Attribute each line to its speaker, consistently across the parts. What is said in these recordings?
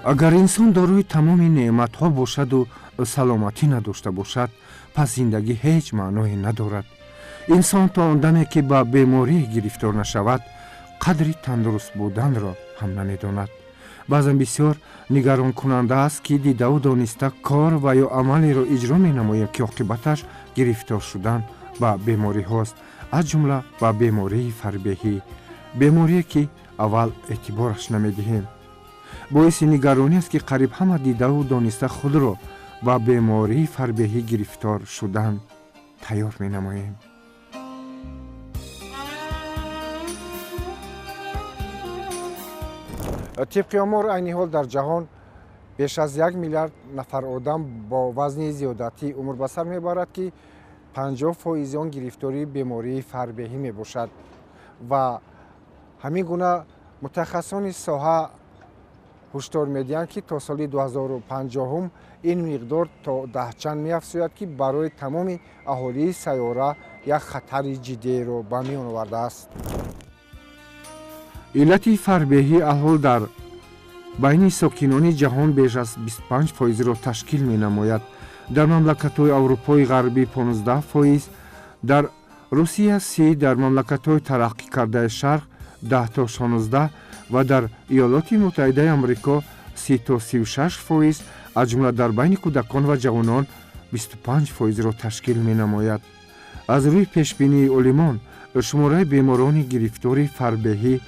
Speaker 1: Агар инсон дорои тамоми неъматҳо бошаду саломатӣ надошта бошад, пас зиндагӣ ҳеҷ маъное надорад. Инсон то он даме, ки ба беморӣ гирифтор нашавад, қадри тандуруст буданро ҳам намедонад. Баъзан бисёр нигаронкунанда аст, ки дидаву дониста кор ва ё амалеро иҷро менамоем, ки оқибаташ гирифтор шудан ба бемориҳост, аз ҷумла ба бемории фарбеҳӣ, беморие, ки аввал эътибораш намедиҳем. Боиси нигаронӣ аст, ки қариб ҳама дидаву дониста худро ба бемории фарбеҳӣ гирифтор шудан тайёр менамоем. Тибқи омор, айни ҳол дар ҷаҳон беш аз 1 миллиард нафар одам бо вазни зиёдатӣ умр ба сар мебарад, ки 50 фоизи он гирифтории бемории фарбеҳӣ мебошад. Ва ҳамин гуна мутахассисони соҳа ҳушдор медиҳанд, ки то соли 2050 ин миқдор то даҳчанд меафзояд, ки барои тамоми аҳолии сайёра як хатари ҷиддиеро ба миён овардааст. Иллати фарбеҳӣ алҳол дар байни сокинони ҷаҳон беш аз 25 фоизро ташкил менамояд. Дар мамлакатҳои Аврупои Ғарбӣ 15%, дар Русия 30, дар мамлакатҳои тараққӣ кардаи Шарқ 10 то 16 ва дар Иёлоти Муттаҳидаи Амрико 30 то 36%, аз ҷумла дар байни кӯдакон ва ҷавонон 25 фоизро ташкил менамояд. Аз рӯи пешбинии олимон, шумораи беморони гирифтори фарбеҳӣ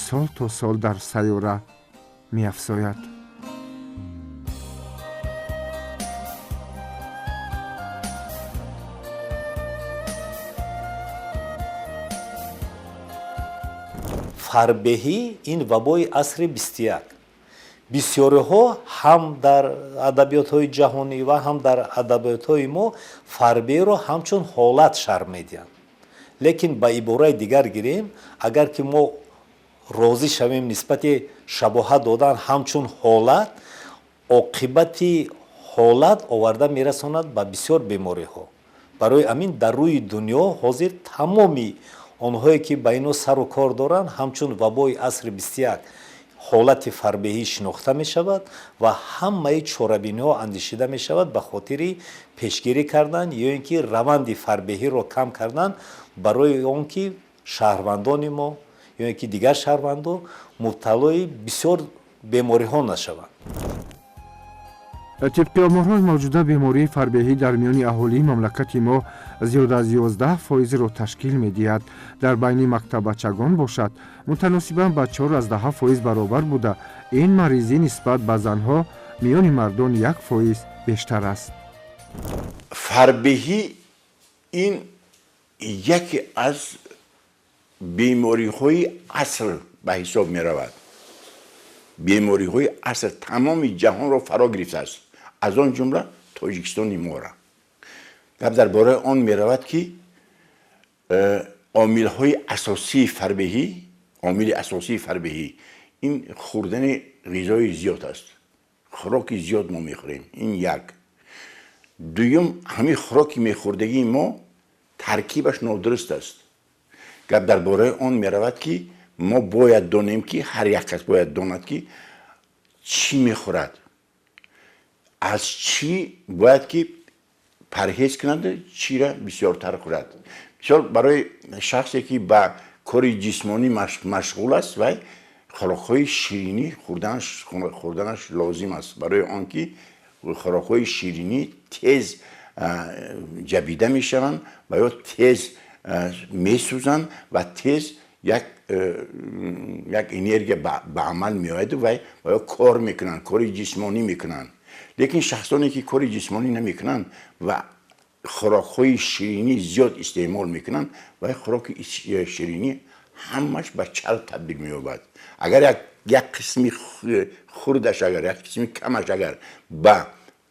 Speaker 1: сол то сол дар сайёра меафзояд.
Speaker 2: Фарбеҳӣ ин вабои асри 21. Бисёриҳо ҳам дар адабиётҳои ҷаҳонӣ ва ҳам дар адабиётҳои мо фарбеҳро ҳамчун ҳолат шарҳ медиҳанд. Лекин ба ибораи дигар гирем, агар ки мо розӣ шавем нисбати шабоҳат додан ҳамчун ҳолат, оқибати ҳолат оварда мерасонад ба бисёр бемориҳо. Барои ҳамин дар рӯи дунё ҳозир тамоми онҳое, ки ба ино сару кор доранд, ҳамчун вабои асри 21 ҳолати фарбеҳӣ шинохта мешавад ва ҳамаи чорабиниҳо андешида мешавад ба хотири пешгирӣ кардан ё ин ки раванди фарбеҳиро кам кардан, барои он ки шаҳрвандони мо ё ин ки дигар шаҳрвандо мубталои бисёр бемориҳо нашаванд.
Speaker 1: Тибқи оморҳои мавҷуда, бемории фарбеҳӣ дар миёни аҳолии мамлакати мо зиёда аз 11 фоизро ташкил медиҳад. Дар байни мактаббачагон бошад, мутаносибан ба 4,7 фоиз баробар буда, ин маризӣ нисбат ба занҳо миёни мардон 1 фоиз бештар аст.
Speaker 3: Фарбеҳӣ ин яке аз бемориҳои аср ба ҳисоб меравад. Бемориҳои аср тамоми ҷаҳонро фаро гирифтааст, аз он ҷумла Тоҷикистони мора. Гап дар бораи он меравад, ки омилҳои асосии фарбеҳӣ, омили асосии фарбеҳӣ ин хӯрдани ғизои зиёд аст. Хӯроки зиёд мо мехӯрем, ин як. Дуюм, ҳамин хӯроки мехӯрдагии мо таркибаш нодуруст аст. Гап дар бораи он меравад, ки мо бояд донем, ки ҳар як кас бояд донад, ки чӣ мехӯрад, аз чӣ бояд ки парҳез кунад, чира бисёртар хӯрад. Мисол, барои шахсе, ки ба кори ҷисмонӣ машғул аст, вай хӯрокҳои ширинӣ хӯрданаш лозим аст, барои он ки хӯрокҳои ширинӣ тез ҷабида мешаванд ва ё тез месӯзанд ва тез як энергия ба амал меояду вай ё кор мекунанд, кори ҷисмонӣ мекунанд. Лекин шахсоне, ки кори ҷисмонӣ намекунанд ва хӯрокҳои ширинӣ зиёд истеъмол мекунанд, вай хӯроки ширинӣ ҳамаш ба чарб табдил меёбад. Агар як қисми хурдаш, агар як қисми камаш агар ба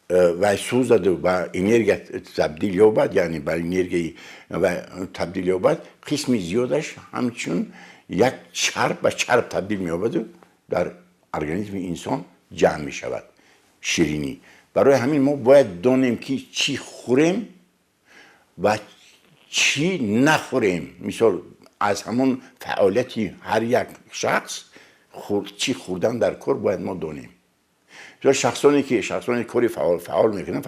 Speaker 3: вай сӯзаду ба энергия табдил ёбад, яъне ба энергияи табдил ёбад, қисми зиёдаш ҳамчун як чарб ба чарб табдил меёбаду дар организми инсон ҷамъ мешавад ширинӣ. Барои ҳамин мо бояд донем, ки чӣ хӯрем ва чӣ нахӯрем. Мисол, аз ҳамон фаъолияти ҳар як шахс чӣ хӯрдан дар кор бояд мо донем. Шахсоне ки кори фаъол мекунанд,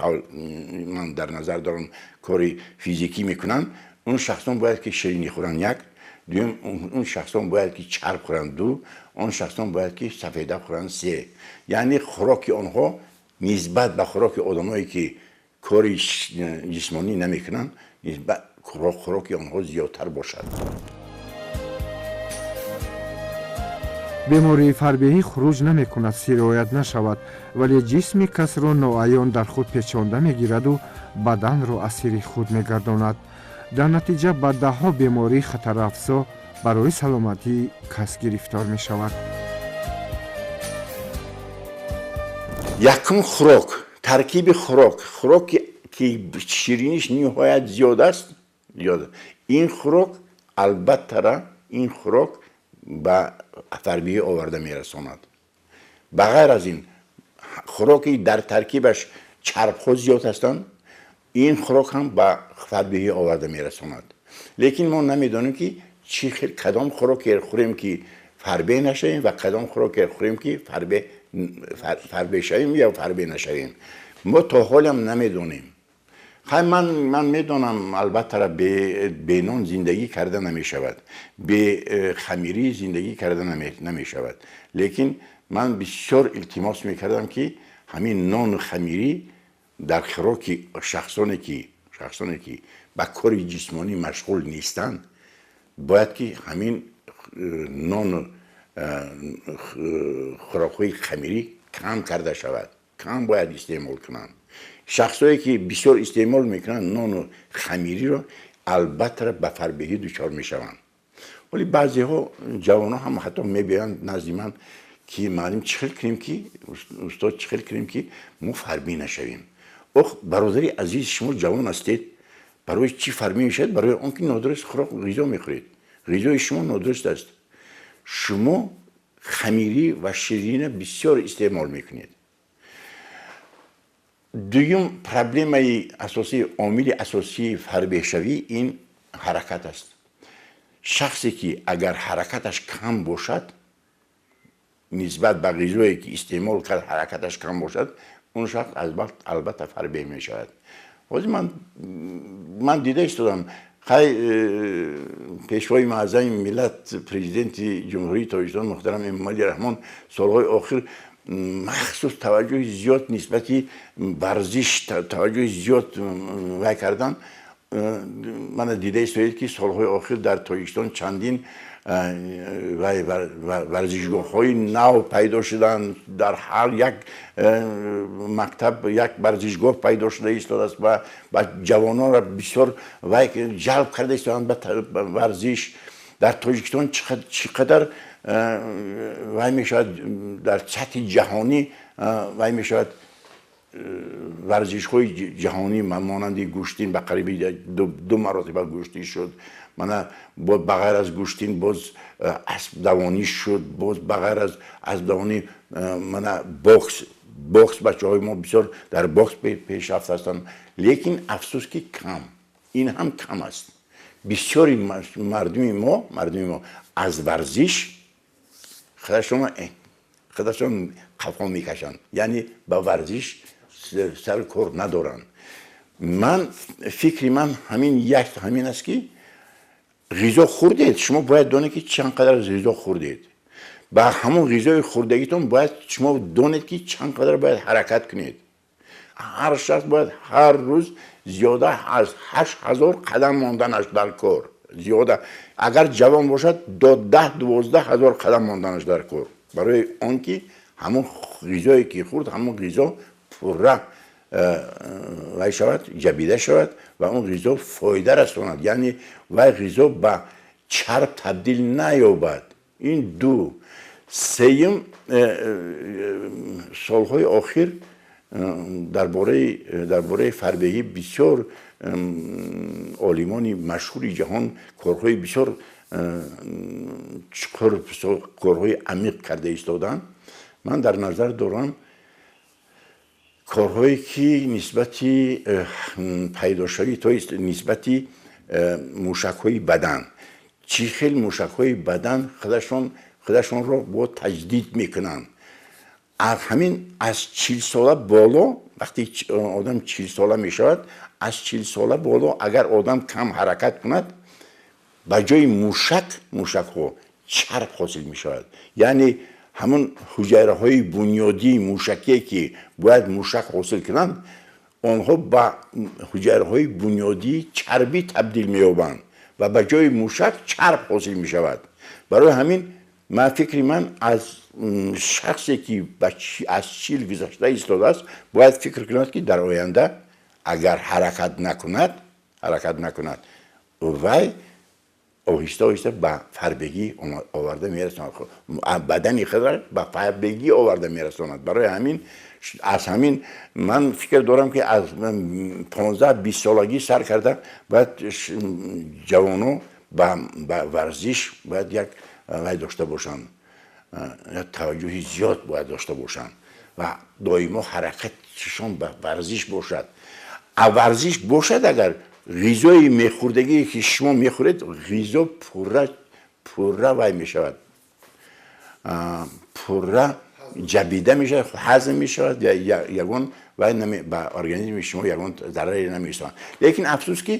Speaker 3: ман дар назар дорам кори физикӣ мекунанд, он шахсон бояд ки ширинӣ хӯранд як, дуюм он шахсон бояд ки чарб хӯранд ду, он шахсон бояд ки сафеда хӯранд се. Яъне хӯроки онҳо нисбат ба хӯроки одамое ки кори ҷисмонӣ намекунанд, нисбат хӯроки онҳо зиёдтар бошад.
Speaker 1: Бемории фарбеҳӣ хуруҷ намекунад, сироят нашавад, вале ҷисми касро ноаён дар худ печонда мегираду баданро асири худ мегардонад. Дар натиҷа ба даҳҳо бемории хатарафзо барои саломатии кас гирифтор мешавад.
Speaker 3: Якум хӯрок, таркиби хӯрок, хӯроке ки шириниш ниҳоят зиёд аст, ин хӯрок албатта ин хӯрок ба фарбеҳӣ оварда мерасонад. Ба ғайр аз ин хӯроке дар таркибаш чарбҳо зиёд ҳастанд, ин хӯрок ҳам ба фарбеҳӣ оварда мерасонад. Лекин мо намедонем ки чӣ хел кадом хӯроке хӯрем ки фарбеҳ нашавем ва кадом хӯроке хӯрем ки фарбеҳ шавем ё фарбеҳ нашавем. Мо то ҳолам намедонем. Хай ман медонам албатта бе нон зиндагӣ карда намешавад, бе хамирӣ зиндагӣ карда намешавад. Лекин ман бисёр илтимос мекардам ки ҳамин нону хамирӣ дар хӯроки шахсоне ки ба кори ҷисмонӣ машғул нестанд, бояд ки ҳамин нону хӯрокҳои хамирӣ кам карда шавад, кам бояд истеъмол кунанд. Шахсое ки бисёр истеъмол мекунанд нону хамириро, албатта ба фарбеҳӣ дучор мешаванд. Вале баъзеҳо ҷавонҳо ҳам ҳатто мебиёянд назди ман ки маълим чӣ хел кунем ки устод чӣ хел кунем ки мо фарбеҳ нашавем. Ох, бародари азиз, шумо ҷавон ҳастед, барои чӣ фарбеҳ мешавед? Барои он ки нодуруст хӯрок ғизо мехӯред. Ғизои шумо нодуруст аст. Шумо хамирӣ ва ширинӣ бисёр истеъмол мекунед. Дуюм проблемаи асосӣ, омили асосии фарбеҳшавӣ ин ҳаракат аст. Шахсе ки агар ҳаракаташ кам бошад, нисбат ба ғизое ки истеъмол кард ҳаракаташ кам бошад, он шахс албатта фарбеҳ мешавад. Ҳозир ман дида истодам, хай пешвои муаззами миллат, президенти Ҷумҳурии Тоҷикистон муҳтарам Эмомалӣ Раҳмон солҳои охир махсус таваҷҷӯҳи зиёд нисбати варзиш таваҷҷӯҳи зиёд вай кардан. Мана дида истоед ки солҳои охир дар Тоҷикистон чандин варзишгоҳҳои нав пайдо шуданд. Дар ҳар як мактаб як варзишгоҳ пайдо шуда истодааст ва ҷавононро бисёр вай ҷалб карда истоданд ба варзиш. Дар Тоҷикистон чӣ қадар вай мешавад дар сатҳи ҷаҳонӣ вай мешавад варзишҳои ҷаҳонӣ монанди гӯштин ба қариби ду маротиба гӯштин шуд. Мана ба ғайр аз гӯштин боз аспдавонӣ шуд, боз ба ғайр аз аспдавонӣ мана бокс, бачаҳои мо бисёр дар бокс пешрафт ҳастанд. Лекин афсӯс ки кам, ин ҳам кам аст. Бисёри мардуми мо аз варзиш худашон қафо мекашанд, яъне ба варзиш сару кор надоранд. Ман фикри ман ҳамин як ҳамин аст ки ғизо хӯрдед, шумо бояд донед ки чанд қадар ғизо хӯрдед. Ба ҳамон ғизои хӯрдагитон бояд шумо донед ки чанд қадар бояд ҳаракат кунед. Ҳар шахс бояд ҳар рӯз зиёда аз 8000 қадам монданаш дар кор. Зиёда агар ҷавон бошад до 10-12 ҳазор қадам монданаш дар кор, барои он ки ҳамон ғизое ки хӯрд ҳамон ғизо пурра вай шавад, ҷабида шавад ва он ғизо фоида расонад, яъне вай ғизо ба чарб табдил наёбад. Ин ду. Сеюм, солҳои охир дар бораи фарбеҳӣ бисёр олимони машҳури ҷаҳон корҳои бисёр чуқур, корҳои амиқ карда истоданд. Ман дар назар дорам корҳое ки нисбати пайдошавӣ, то нисбати мушакҳои бадан, чӣ хел мушакҳои бадан худашонро бо таҷдид мекунанд. Аз ҳамин аз 40 сола боло, вақте одам 40 сола мешавад, аз 40 сола боло агар одам кам ҳаракат кунад, ба ҷои мушак, мушакҳо чарб ҳосил мешавад. Яъне ҳамон ҳуҷайраҳои бунёдии мушакие, ки бояд мушак ҳосил кунанд, онҳо ба ҳуҷайраҳои бунёдии чарбӣ табдил меёбанд ва ба ҷои мушак чарб ҳосил мешавад. Барои ҳамин ман фикри ман, аз шахсе ки аз 40 гузашта истодааст, бояд фикр кунад, ки дар оянда агар ҳаракат накунад, вай оҳиста оҳиста ба фарбегӣ оварда мерасонад, бадани худро ба фарбегӣ оварда мерасонад. Барои ҳамин аз ҳамин ман фикр дорам, ки аз 15-20 солагӣ сар карда бояд ҷавоно ба варзиш бояд як вай дошта бошанд, як таваҷҷӯҳи зиёд бояд дошта бошанд ва доимо ҳаракатшон ба варзиш бошад. А варзиш бошад, агар ғизои мехӯрдагие, ки шумо мехӯред, ғизо пурра пурра вай мешавад, пурра ҷабида мешавад, ҳазм мешавад, ягон вай ба организми шумо ягон зараре намерасонад. Лекин афсӯс, ки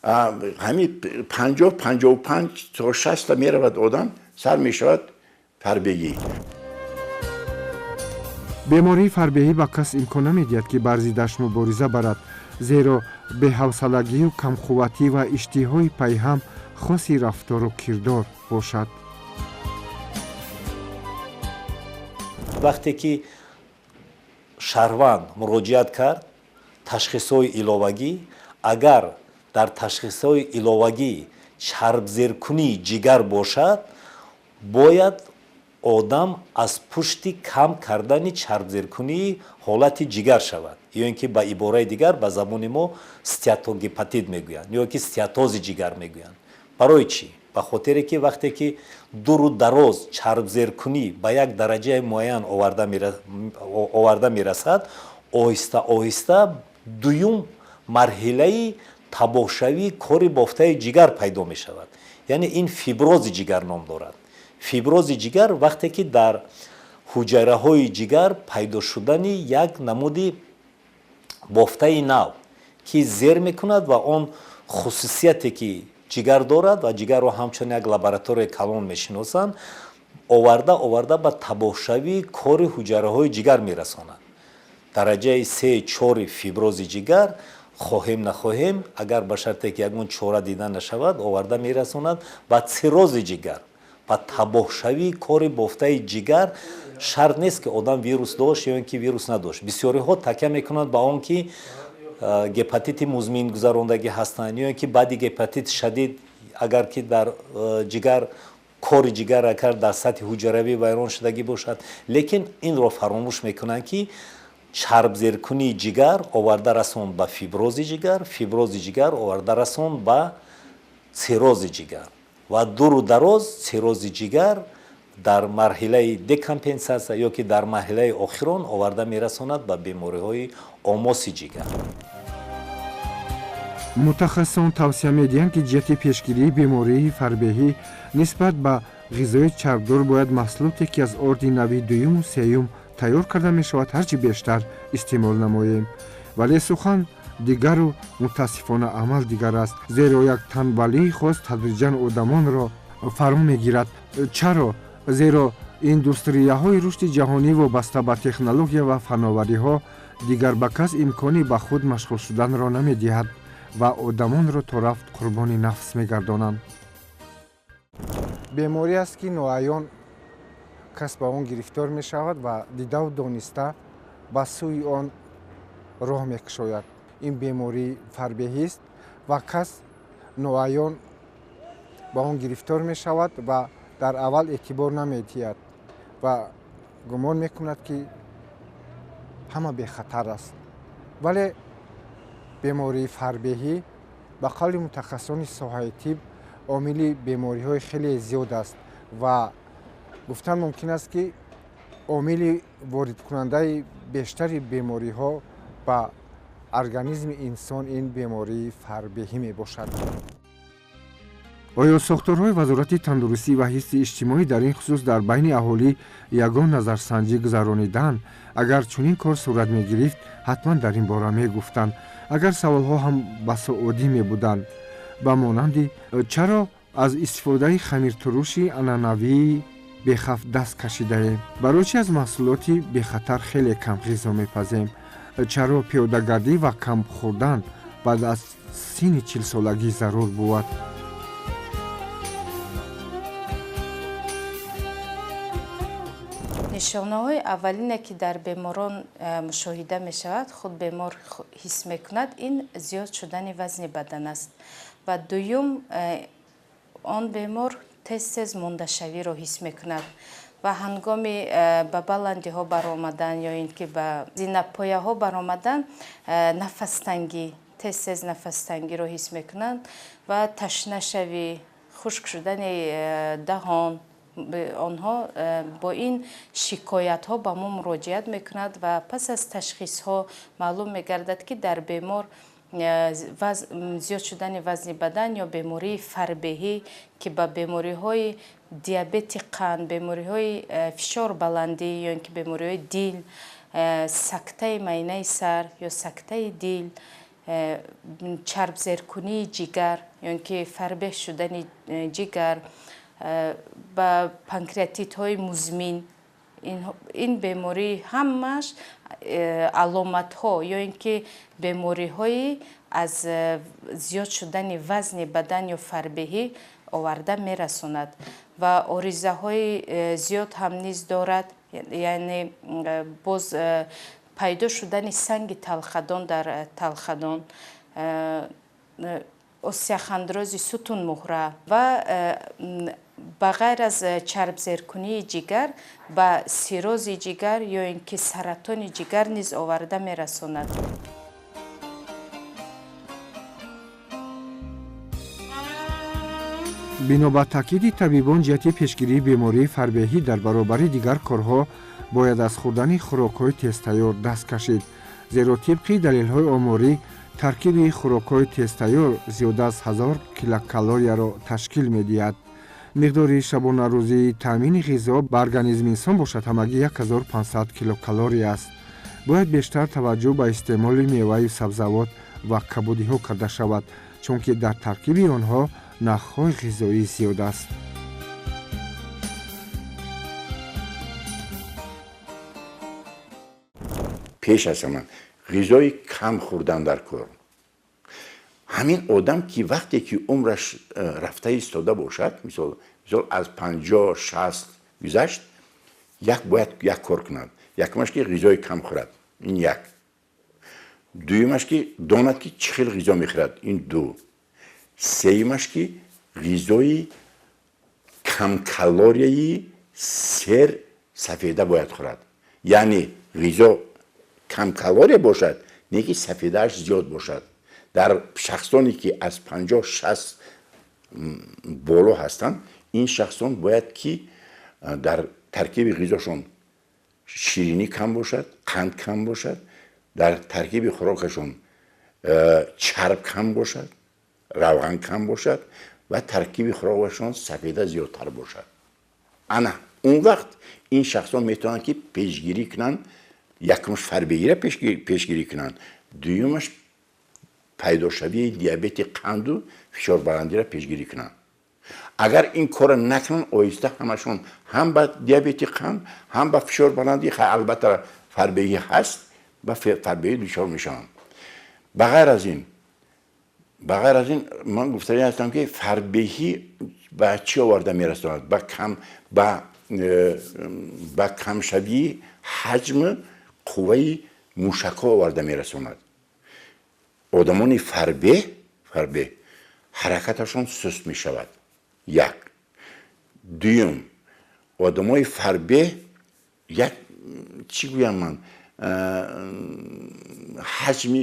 Speaker 3: ҳамин 50, 55 то 60-а меравад, одам сар мешавад фарбегӣ.
Speaker 1: Бемории фарбеҳӣ ба кас имкон намедиҳад, ки бар зиддаш мубориза барад, зеро беҳавсалагию камқувватӣ ва иштиҳои пайҳам хоси рафтору кирдор бошад.
Speaker 2: Вақте ки шаҳрванд муроҷиат кард, ташхисҳои иловагӣ, агар дар ташхисҳои иловагӣ чарбзеркунии ҷигар бошад, бояд одам аз пушти кам кардани чарбзеркунии ҳолати ҷигар шавад, ё ин ки ба ибораи дигар ба забони мо стеатогепатит мегӯянд, ё ки стеатози ҷигар мегӯянд. Барои чӣ? Ба хотире ки вақте ки дуру дароз чарбзеркунӣ ба як дараҷаи муайян оварда мерасад, оҳиста оҳиста дуюм марҳилаи табоҳшавии кори бофтаи ҷигар пайдо мешавад. Яъне ин фибрози ҷигар ном дорад. Фибрози ҷигар вақте ки дар ҳуҷайраҳои ҷигар пайдо шудани як намуди бофтаи нав, ки зер мекунад ва он хусусияте, ки ҷигар дорад ва ҷигарро ҳамчун як лабораторияи калон мешиносанд, оварда оварда ба табоҳшавии кори ҳуҷайраҳои ҷигар мерасонад. Дараҷаи се, чори фибрози ҷигар, хоҳем нахоҳем, агар ба шарте ки ягон чора дида нашавад, оварда мерасонад ба циррози ҷигар, ба табоҳшавии кори бофтаи ҷигар. Шарт нест, ки одам вирус дошт ё ин ки вирус надошт. Бисёриҳо такя мекунанд ба он, ки гепатити музмин гузарондагӣ ҳастанд, ё ин ки баъди гепатити шадид, агар ки дар ҷигар кори ҷигар агар дар сатҳи ҳуҷайравӣ вайрон шудагӣ бошад. Лекин инро фаромӯш мекунанд, ки чарбзеркунии ҷигар оварда расонд ба фибрози ҷигар, фибрози ҷигар оварда расонд ба циррози ҷигар ва дуру дароз циррози ҷигар дар марҳилаи декомпенсатсия ё ки дар марҳилаи охирон оварда мерасонад ба бемориҳои омоси ҷигар.
Speaker 1: Мутахассисон тавсия медиҳанд, ки ҷиҳати пешгирии бемории фарбеҳӣ нисбат ба ғизои чарбдор бояд маҳсулоте, ки аз орди нави дуюму сеюм тайёр карда мешавад, ҳарчи бештар истеъмол намоем. Вале сухан дигару мутаассифона амал дигар аст, зеро як танбалии хос тадриҷан одамонро фаро мегирад. Чаро? Зеро индустрияҳои рушди ҷаҳонӣ вобаста ба технология ва фановариҳо дигар ба кас имкони ба худ машғул шуданро намедиҳад ва одамонро то рафт қурбони нафс мегардонанд. Беморӣ аст, ки ноаён кас ба он гирифтор мешавад ва дидаву дониста ба сӯи он роҳ мекушояд. Ин бемории фарбеҳист ва кас ноаён ба он гирифтор мешавад ва дар аввал эътибор намедиҳад ва гумон мекунад, ки ҳама бехатар аст. Вале бемории фарбеҳӣ, ба қавли мутахассисони соҳаи тиб, омили бемориҳои хеле зиёд аст ва гуфтан мумкин аст, ки омили воридкунандаи бештари бемориҳо ба организми инсон ин бемории фарбеҳӣ мебошад. Оё сохторҳои Вазорати тандурустӣ ва ҳифзи иҷтимоӣ дар ин хусус дар байни аҳолӣ ягон назарсанҷӣ гузарониданд? Агар чунин кор сурат мегирифт, ҳатман дар ин бора мегуфтанд. Агар саволҳо ҳам басо оддӣ мебуданд, ба монанди чаро аз истифодаи хамиртуруши анъанавии бехавф даст кашидаем, барои чи аз маҳсулоти бехатар хеле кам ғизо мепазем, чаро пиёдагардӣ ва кам хӯрдан баъд аз синни 40-солагӣ зарур бувад.
Speaker 4: Нишонаҳои аввалине, ки дар беморон мушоҳида мешавад, худ бемор ҳис мекунад, ин зиёд шудани вазни бадан аст. Ва дуюм, он бемор тез-тез мондашавиро ҳис мекунад ва ҳангоми ба баландиҳо баромадан ё ин ки ба зинапояҳо баромадан, нафастангӣ, тез-тез нафастангиро ҳис мекунанд ва ташнашавӣ, хушк шудани даҳон. Онҳо бо ин шикоятҳо ба мо муроҷиат мекунад ва пас аз ташхисҳо маълум мегардад, ки дар бемор зиёд шудани вазни бадан ё бемории фарбеҳӣ, ки ба бемориҳои диабети қанд, бемориҳои фишорбаландӣ ё ин ки бемориҳои дил, сактаи майнаи сар ё сактаи дил, чарбзеркунии ҷигар ё ин ки фарбеҳ шудани ҷигар, ба панкреатитҳои музмин, ин беморӣ ҳамааш аломатҳо ё ин ки бемориҳои аз зиёд шудани вазни бадан ё фарбеҳӣ оварда мерасонад ва оризаҳои зиёд ҳам низ дорад, яъне боз пайдо шудани санги талхадон дар талхадон, остеохондрози сутунмуҳра ва ба ғайр аз чарбзеркунии ҷигар ба сиррози ҷигар ё ин ки саратони ҷигар низ оварда мерасонад.
Speaker 1: Бино ба таъкиди табибон, ҷиҳати пешгирии бемории фарбеҳӣ дар баробари дигар корҳо бояд аз хӯрдани хӯрокҳои тезтайёр даст кашид, зеро тибқи далелҳои оморӣ таркиби хӯрокҳои тезтайёр зиёда аз 1000 килокалорияро ташкил медиҳад. Миқдори шабонарӯзии таъмини ғизо ба организми инсон бошад ҳамагӣ 1500 килокалория аст. Бояд бештар таваҷҷӯҳ ба истеъмоли меваю сабзавот ва кабудиҳо карда шавад, чунки дар таркиби онҳо нахҳои ғизоӣ зиёд аст.
Speaker 3: Пеш аз ҳама ғизои кам хӯрдан дар кор. Ҳамин одам ки вақте ки умраш рафта истода бошад, мисол аз 50-60 гузашт, як бояд як кор кунад. Якумаш ки ғизои кам хӯрад, ин як. Дуюмаш ки донад ки чӣ хел ғизо мехӯрад, ин ду. Сеюмаш ки ғизои камкалорияи сер сафеда бояд хӯрад. Яъне ғизо камкалория бошад, не ки сафедааш зиёд бошад. Дар шахсоне ки аз 50-60 боло ҳастанд, ин шахсон бояд ки дар таркиби ғизошон ширинӣ кам бошад, қанд кам бошад, дар таркиби хӯрокашон чарб кам бошад, равған кам бошад ва таркиби хӯрокашон сафеда зиёдтар бошад. Ана он вақт ин шахсон метавонанд ки пешгирӣ кунанд, якумаш фарбегиро пешгирӣ кунанд, дуюмаш пайдошавии диабети қанду фишорбаландиро пешгирӣ кунанд. Агар ин корро накунанд, оҳиста ҳамашон ҳам ба диабети қанд, ҳам ба фишорбаландӣ, албатта фарбегӣ ҳаст, ба фарбегӣ дучор мешаванд. Ба ғайр аз ин ман гуфтанӣ ҳастам ки фарбеҳӣ ба чӣ оварда мерасонад? Ба камшавии ҳаҷми қувваи мушакҳо оварда мерасонад. Одамони фарбеҳ ҳаракаташон суст мешавад. Як. Дуюм, одамои фарбеҳ як чӣ гӯям ман, ҳаҷми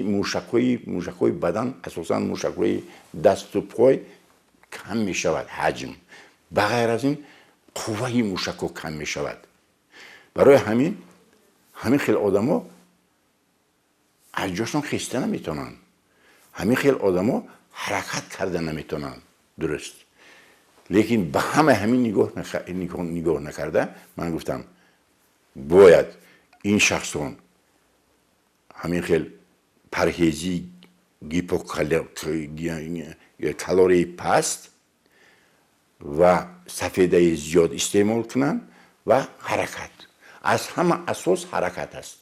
Speaker 3: мушакҳои бадан, асосан мушакҳои дасту пой кам мешавад ҳаҷм. Ба ғайр аз ин қувваи мушакҳо кам мешавад. Барои ҳамин хел одамо аз ҷошон хиста наметавонанд, ҳамин хел одамо ҳаракат карда наметавонанд. Дуруст. Лекин ба ҳама ҳамин нигоҳ накарда, ман гуфтам бояд ин шахсон ҳамин хел парҳезӣ, гипокалорияи паст ва сафедаи зиёд истеъмол кунанд ва ҳаракат. Аз ҳама асос ҳаракат аст.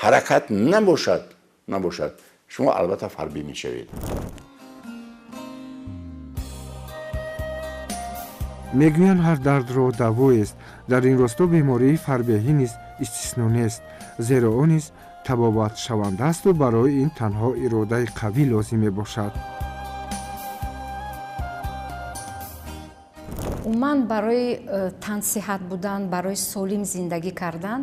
Speaker 3: Ҳаракат набошад, шумо албатта фарбӣ мешавед.
Speaker 1: Мегӯянд ҳар дардро давоест. Дар ин росто бемории фарбеҳӣ низ истисно нест, зеро он низ табобатшаванда асту барои ин танҳо иродаи қавӣ лозим мебошад.
Speaker 5: Умуман барои тансиҳат будан, барои солим зиндагӣ кардан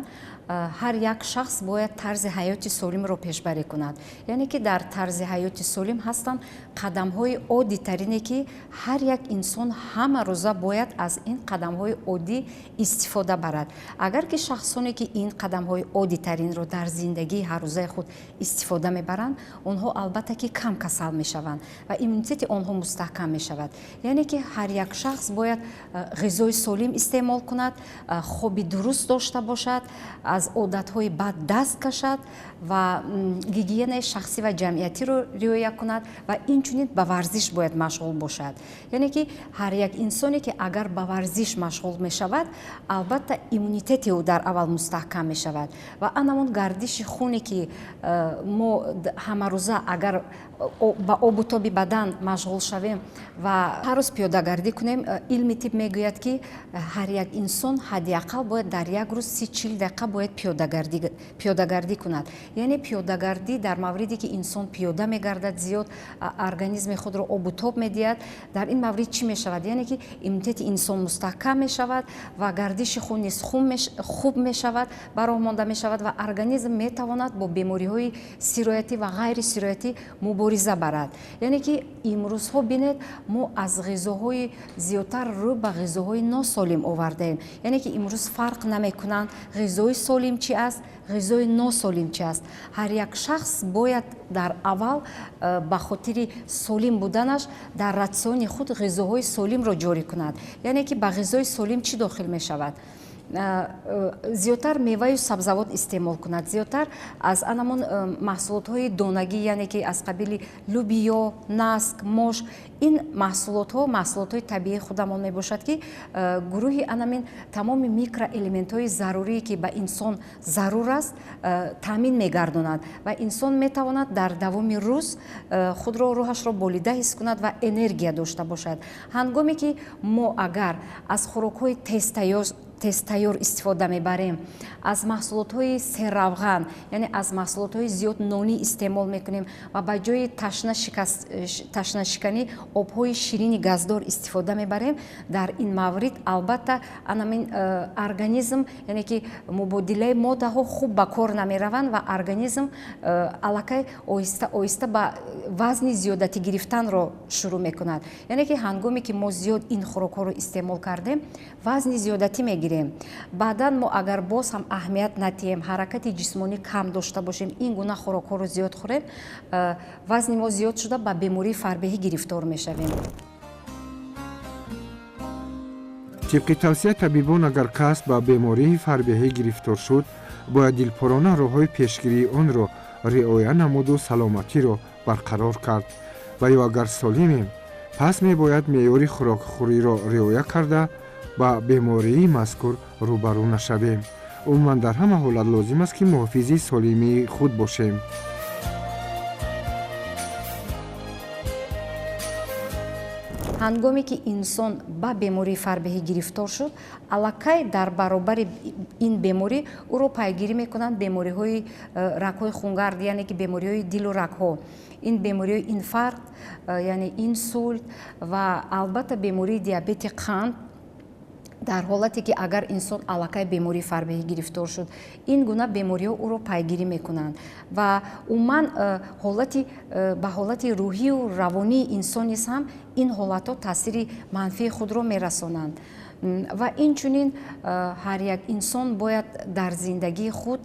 Speaker 5: ҳар як шахс бояд тарзи ҳаёти солимро пешбарӣ кунад. Яъне ки дар тарзи ҳаёти солим ҳастанд қадамҳои оддитарине, ки ҳар як инсон ҳама рӯза бояд аз ин қадамҳои оддӣ истифода барад. Агар ки шахсоне, ки ин қадамҳои оддитаринро дар зиндагии ҳаррӯзаи худ истифода мебаранд, онҳо албатта ки кам касал мешаванд ва иммунитети онҳо мустаҳкам мешавад. Яъне ки ҳар як шахс бояд ғизои солим истеъмол кунад, хоби дуруст дошта бошад, аз одатҳои бад даст кашад ва гигиенаи шахсӣ ва ҷамъиятиро риоя кунад ва инчунин ба варзиш бояд машғул бошад. Яъне ки ҳар як инсоне, ки агар ба варзиш машғул мешавад, албатта иммунитети ӯ дар аввал мустаҳкам мешавад ва анамон гардиши хуне, ки мо ҳамарӯза агар ба обу тоби бадан машғул шавем ва ҳар рӯз пиёдагардӣ кунем, илми тиб мегӯяд, ки ҳар як инсон ҳадди ақал бояд дар як рӯз 30-40 дақиқа бояд пиёдагардӣ кунад. Яъне пиёдагардӣ дар мавриде, ки инсон пиёда мегардад, зиёд организми худро обу тоб медиҳад. Дар ин маврид чӣ мешавад? Яъне ки иммунитети инсон мустаҳкам мешавад ва гардиши хун низ хуб мешавад, ба роҳ монда мешавад ва организм метавонад бо бемориҳои сироятӣ ва ғайрисироятӣ мубориза барад. Яъне ки имрӯзҳо бинед, мо аз ғизоҳои зиёдтар рӯ ба ғизоҳои носолим овардаем. Яъне ки имрӯз фарқ намекунанд ғизои солим чӣ аст, ғизои носолим чӣ аст. Ҳар як шахс бояд дар аввал ба хотири солим буданаш дар ратсиони худ ғизоҳои солимро ҷорӣ кунад. Яъне ки ба ғизои солим чӣ дохил мешавад? Зиёдтар меваю сабзавот истеъмол кунад, зиёдтар аз анамон маҳсулотҳои донагӣ, яъне ки аз қабили лубиё, наск, мош. Ин маҳсулотҳо маҳсулотҳои табиии худамон мебошад, ки гурӯҳи анамин тамоми микроэлементҳои зарурие, ки ба инсон зарур аст, таъмин мегардонад ва инсон метавонад дар давоми рӯз худро, рӯҳашро болида ҳис кунад ва энергия дошта бошад. Ҳангоме ки мо агар аз хӯрокҳои тезтайёр истифода мебарем, аз маҳсулотҳои серравған, яъне аз маҳсулотҳои зиёд нонӣ истеъмол мекунем ва ба ҷои ташнашиканӣ обҳои ширини газдор истифода мебарем, дар ин маврид албатта анамин организм, яъне ки мубодилаи моддаҳо хуб ба кор намераванд ва организм аллакай оҳиста оҳиста ба вазни зиёдатӣ гирифтанро шурӯъ мекунад. Яъне ки ҳангоме ки мо зиёд ин хӯрокҳоро истеъмол кардем, вазни зиёдатӣ мегирем. Баъдан мо агар боз ҳам аҳамият надиҳем, ҳаракати ҷисмонӣ кам дошта бошем, ин гуна хӯрокҳоро зиёд хӯрем, вазни мо зиёд шуда ба бемории фарбеҳӣ гирифтор мешавем.
Speaker 1: Тибқи тавсияи табибон, агар кас ба бемории фарбеҳӣ гирифтор шуд, бояд дилпурона роҳҳои пешгирии онро риоя намуду саломатиро барқарор кард. Ва ё агар солимем, пас мебояд меъёри хӯрокхӯриро риоя карда ба бемории мазкур рӯбарӯ нашавем. Умуман дар ҳама ҳолат лозим аст, ки муҳофизи солимии худ бошем.
Speaker 5: Ҳангоме ки инсон ба бемории фарбеҳӣ гирифтор шуд, аллакай дар баробари ин беморӣ ӯро пайгирӣ мекунанд бемориҳои рагҳои хунгард, яъне ки бемориҳои дилу рагҳо. Ин бемориҳои инфаркт, яъне инсулт ва албатта бемории диабети қанд. Дар ҳолате ки агар инсон аллакай бемории фарбеҳӣ гирифтор шуд, ин гуна бемориҳо ӯро пайгирӣ мекунанд ва умуман ба ҳолати рӯҳию равонии инсон низ ҳам ин ҳолатҳо таъсири манфии худро мерасонанд. Ва инчунин ҳар як инсон бояд дар зиндагии худ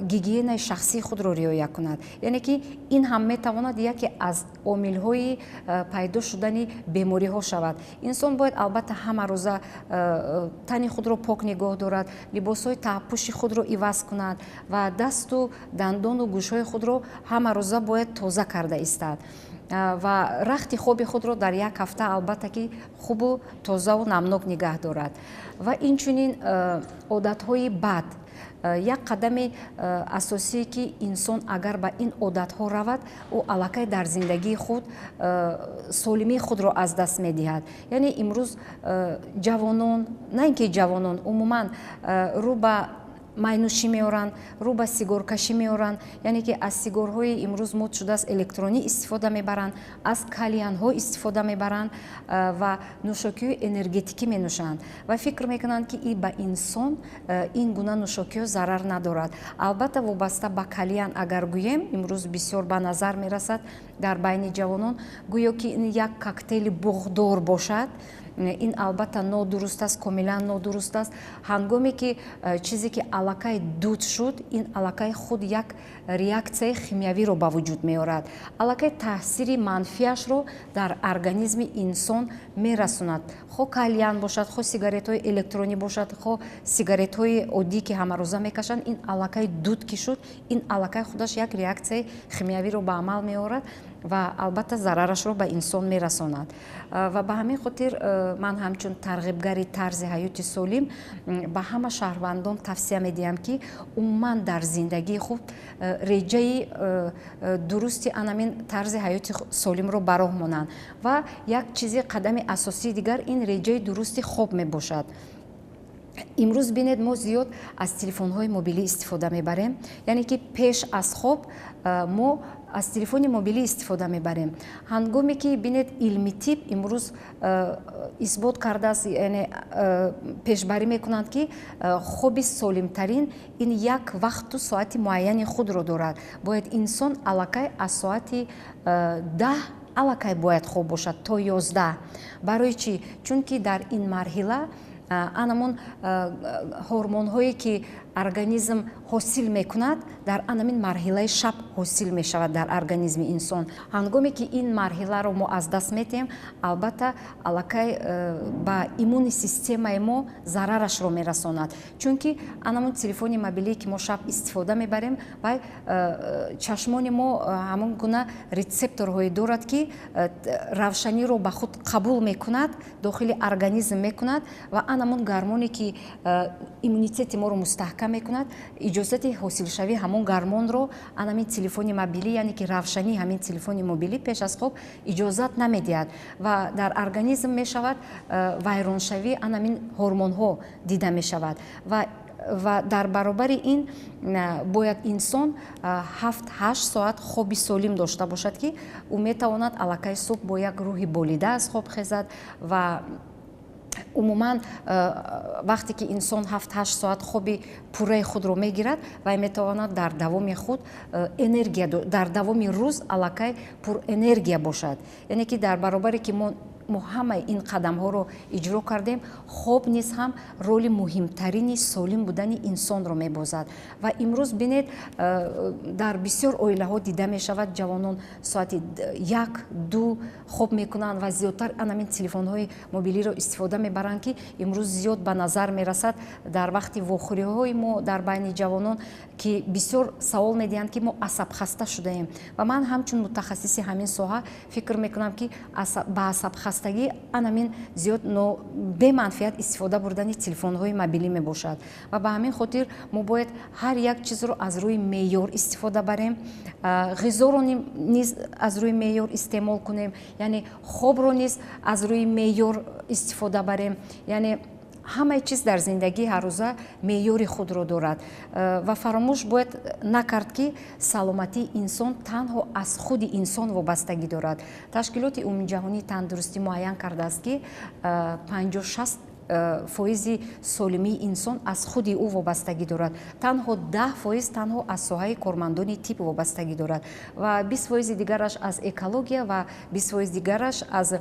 Speaker 5: гигиенаи шахсии худро риоя кунад. Яъне ки ин ҳам метавонад яке аз омилҳои пайдо шудани бемориҳо шавад. Инсон бояд албатта ҳамарӯза тани худро пок нигоҳ дорад, либосҳои таҳпӯши худро иваз кунад ва дасту дандону гӯшҳои худро ҳамарӯза бояд тоза карда истад. Ва рахти хоби худро дар як ҳафта албатта ки хубу тозаву намнок нигаҳ дорад. Ва инчунин одатҳои бад. Як қадами асосие ки инсон агар ба ин одатҳо равад, ӯ аллакай дар зиндагии худ солимии худро аз даст медиҳад. Яъне имрӯз ҷавонон, на ин ки ҷавонон, умуман рӯ ба майнӯшӣ меоранд, рӯ ба сигоркашӣ меоранд, яъне ки аз сигорҳои имрӯз мод шудааст электронӣ истифода мебаранд, аз кальянҳо истифода мебаранд ва нӯшокиҳои энергетикӣ менӯшанд ва фикр мекунанд, ки и ба инсон ин гуна нӯшокиҳо зарар надорад. Албатта, вобаста ба кальян агар гӯем, имрӯз бисёр ба назар мерасад дар байни ҷавонон, гӯё ки ин як коктейли буғдор бошад. Ин албатта нодуруст аст, комилан нодуруст аст. Ҳангоме ки чизе ки аллакай дуд шуд, ин аллакай худ як реаксияи химиявиро ба вуҷуд меорад, аллакай таъсири манфиашро дар организми инсон мерасонад. Хо кальян бошад, хо сигаретҳои электронӣ бошад, хо сигаретҳои оддӣ, ки ҳамарӯза мекашанд, ин аллакай дуд ки шуд, ин аллакай худаш як реаксияи химиявиро ба амал меорад ва албатта зарарашро ба инсон мерасонад. Ва ба ҳамин хотир ман ҳамчун тарғибгари тарзи ҳаёти солим ба ҳама шаҳрвандон тавсия медиҳам, ки умуман дар зиндагии худ реҷаи дурусти анамин тарзи ҳаёти солимро ба роҳ монанд. Ва як чизи қадами асосии дигар ин реҷаи дурусти хоб мебошад. Имрӯз бинед, мо зиёд аз телефонҳои мобилӣ истифода мебарем, яъне ки пеш аз хоб мо аз телефони мобилӣ истифода мебарем. Ҳангоме ки бинед, илми тиб имрӯз исбот кардааст, яъне пешбарӣ мекунанд, ки хоби солимтарин ин як вақту соати муайяни худро дорад. Бояд инсон аллакай аз соати 10 аллакай бояд хоб бошад то 11. Барои чӣ? Чунки дар ин марҳила анамон ҳормонҳое ки организм ҳосил мекунад, дар анамин марҳилаи шаб ҳосил мешавад дар организми инсон. Ҳангоме ки ин марҳиларо мо аз даст метиҳем, албатта аллакай ба иммунный системаи мо зарарашро мерасонад, чунки анамон телефони мобилие ки мо шаб истифода мебарем, вай чашмони мо ҳамон гуна рецепторҳое дорад, ки равшаниро ба худ қабул мекунад, дохили организм мекунад ва анамон гармоне ки иммунитети моро мустаҳкам мекунад, иҷозати ҳосилшавии ҳамон гармонро анамин телефони мобилӣ, яъне ки равшании ҳамин телефони мобилӣ пеш аз хоб иҷозат намедиҳад ва дар организм мешавад вайроншавии анамин ҳормонҳо дида мешавад. Ва дар баробари ин бояд инсон 7-8 соат хоби солим дошта бошад, ки ӯ метавонад аллакай субҳ бо як рӯҳи болида аз хоб хезад. Ва умуман вақте ки инсон 7-8 соат хоби пурраи худро мегирад, вай метавонад дар давоми худ энергия, дар давоми рӯз аллакай пурэнергия бошад. Яъне ки дар баробаре ки мо ҳамаи ин қадамҳоро иҷро кардем, хоб низ ҳам роли муҳимтарини солим будани инсонро мебозад. Ва имрӯз бинед, дар бисёр оилаҳо дида мешавад, ҷавонон соати 1-2 хоб мекунанд ва зиёдтар анамин телефонҳои мобилиро истифода мебаранд, ки имрӯз зиёд ба назар мерасад дар вақти вохӯриҳои мо дар байни ҷавонон, ки бисёр савол медиҳанд, ки мо асабхаста шудаем. Ва ман ҳамчун мутахассиси ҳамин соҳа фикр мекунам, ки ба асабхастагӣ анамин зиёд беманфиат истифода бурдани телефонҳои мобилӣ мебошад. Ва ба ҳамин хотир мо бояд ҳар як чизро аз рӯи меъёр истифода барем, ғизоро низ аз рӯи меъёр истеъмол кунем, яъне хобро низ аз рӯи меъёр истифода барем. Яъне ҳамаи чиз дар зиндагии ҳаррӯза меъёри худро дорад. Ва фаромӯш бояд накард, ки саломатии инсон танҳо аз худи инсон вобастагӣ дорад. Ташкилоти Умумиҷаҳонии тандурустӣ муайян кардааст, ки 50-60 фоизи солимии инсон аз худи ӯ вобастагӣ дорад, танҳо 10% танҳо аз соҳаи кормандони тиб вобастагӣ дорад ва 20 фоизи дигараш аз экология ва 20 фоиз дигараш аз